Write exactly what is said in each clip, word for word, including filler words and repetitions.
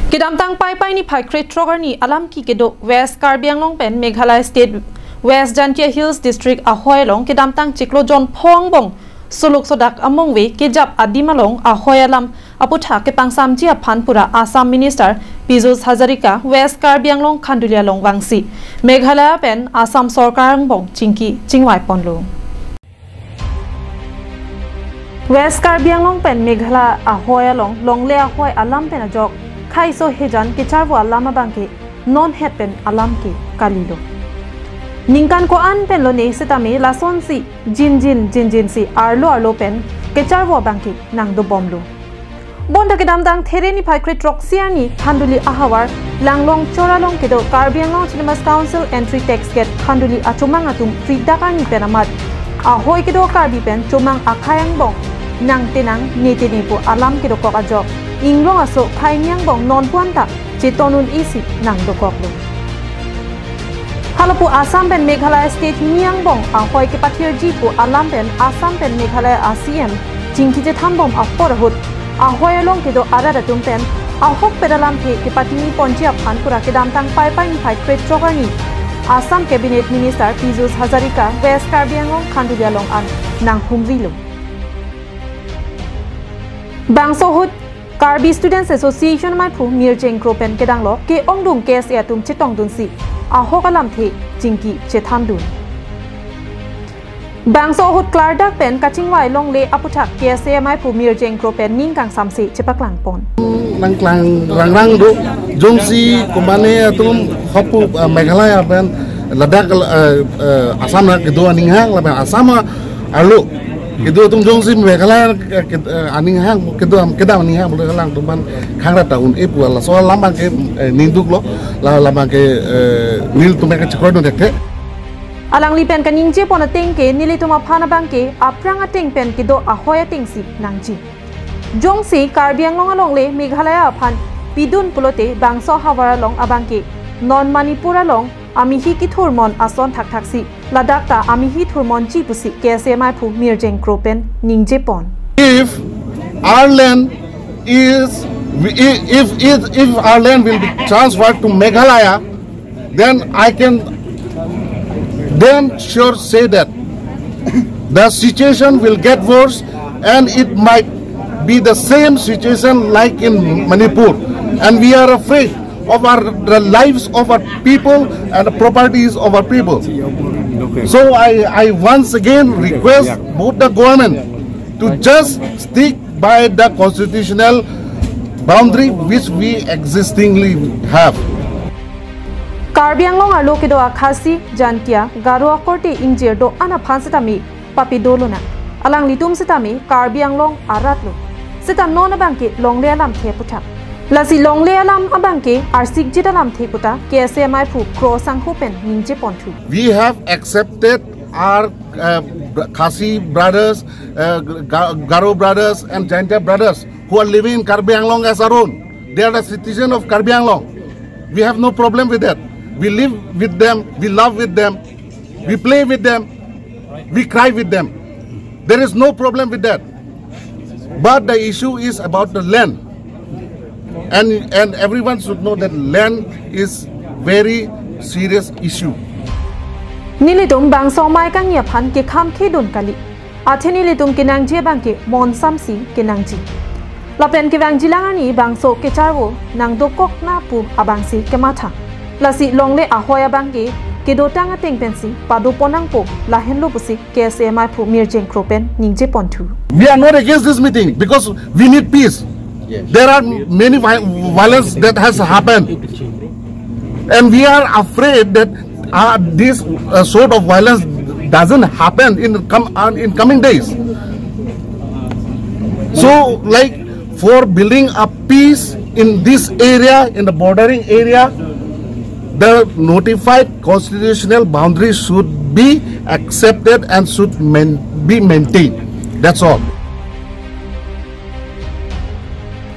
Kedamtang Paipai niphai krethrok arni alam ki kedo West Karbi Anglong pen Meghalaya State West Jaintia Hills District ahoi along kedamtang chiklo jonphongbong soluk sodak amongve kejap adim along ahoi alam aputhak kepangsamji aphan pura Assam Minister Pijush Hazarika West Karbi Anglong Khanduli along vangsi Meghalaya pen Assam Sorkar angbong chingki chingvai ponlo. West Karbi Anglong pen Meghalaya ahoi along longle ahoi alam pen ajok khaiso hejan kecharvo alam abangke non het pen alam ke kalilo. Ningkan ko-an pen lone setame lasonsi jinjin jinjin si arlo arlo pen kecharvo abangke nangdobomlo. Bonta kedamtang There niphai krethrok si arni Khanduli ahavar Langlong Chor along kedo Karbi Anglong Autonomous Council Entry Tax Gate Khanduli achomang atum ridak arni pen amat ahoi kedo Karbi pen chomang akhei angbong nang tenang ne tene pu alam kedokok ajok inglong aso khei ni angbong non puan ta cheton un-e si nangdokoklo. Halapu Assam pen Meghalaya State ni angbong ahoi kepathirji pu alam pen Assam pen Meghalaya a C M chingki chethanbom apor ahut ahoi along kedo arat atum pen ahokpet alamthe kepatini ponji aphan pura kedamtang Paipai niphai krethrok arni Assam Cabinet Minister Pijush Hazarika West Karbi Anglong Khanduli along an nanghumrilo. Bangso ahut Karbi Students Association maiphu Mirjeng Kro pen kedanglo ke-ongdung K S A atum chetongdunsi ahok alamthe chingki chethandun. Bangso ahut klardak pen kachingvai longle aputhak K S A maiphu Mirjeng Kro pen ning kangsamse chepaklang pon. Nangklang rangrang do, jongsi komane atum hopu, ah, Meghalaya pen ladak, ah, ah, Assam na kedo aning hang lapen Assam arlo kedo atum jongsi Meghalaya, eh, ked-, eh, aning hang kedo am kedam aning hang bule lang tuman khangra ta un-e pu laso alam abangke, eh, ningduklo, la alam abangke, eh, nelitum ke chekroidun thekthe. Alangli pen kaningje pon ateng ke nelitum aphan abangke aphrang ateng pen kedo ahoi atengsi nangji. Jongsi Karbi Anglong alongle Meghalaya aphan pidun pulote bangso ahavar along abangke non Manipur along amihi kithurmon ason thakthaksi ladak ta amihi thurmonji pusi K S A maiphu Mirjeng Kro pen ningje pon. If our land is, if, if, if our land will be transferred to Meghalaya, then I can damn sure say that the situation will get worse and it might be the same situation like in Manipur. And we are afraid of our, the lives of our people and the properties of our people. So I, I once again request both the government to just stick by the constitutional boundary which we existingly have. Karbi Anglong arlo kedo a Khasi, Jaintia, Garo akorte ingjir do-an aphan setame papi dolo na. Alanglitum setame Karbi Anglong arat lo. Seta non abangke longle alamthe aputhak. Lasi longle alam abangke arsikjit alamthe puta K S A maiphu Kro sangho pen ningje ponthu. We have accepted our, uh, br-, Khasi brothers, uh, Ga-, Garo brothers and Jaintia brothers who are living in Karbi Anglong as our own. They are the citizen of Karbi Anglong. We have no problem with that. We live with them, we love with them, we play with them, we cry with them. There is no problem with that. But the issue is about the land. And, and everyone should know that land is very serious issue. Nelitum bangso amei kangni aphan kekham khedun kali. Athe nelitum kenangji abangke mon samsi kenangji. Lapen kevangjilang arni bangso kecharvo nangdokok na pu abangsi kematha. Lasi longle ahoi abangke kedotang ateng pensi pado pon nangpo lahenlo pusi K S A maiphu Mirjeng Kro pen ningje ponthu. We are not against this meeting because we need peace. Yes. There are many vi-, violence that has happened. And we are afraid that, uh, this, uh, sort of violence doesn't happen in com-, uh, in coming days. So, like, for building a peace in this area, in the bordering area, the notified constitutional boundary should be accepted and should main-, be maintained. That's all.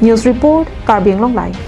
News report, Karbi Anglong Live.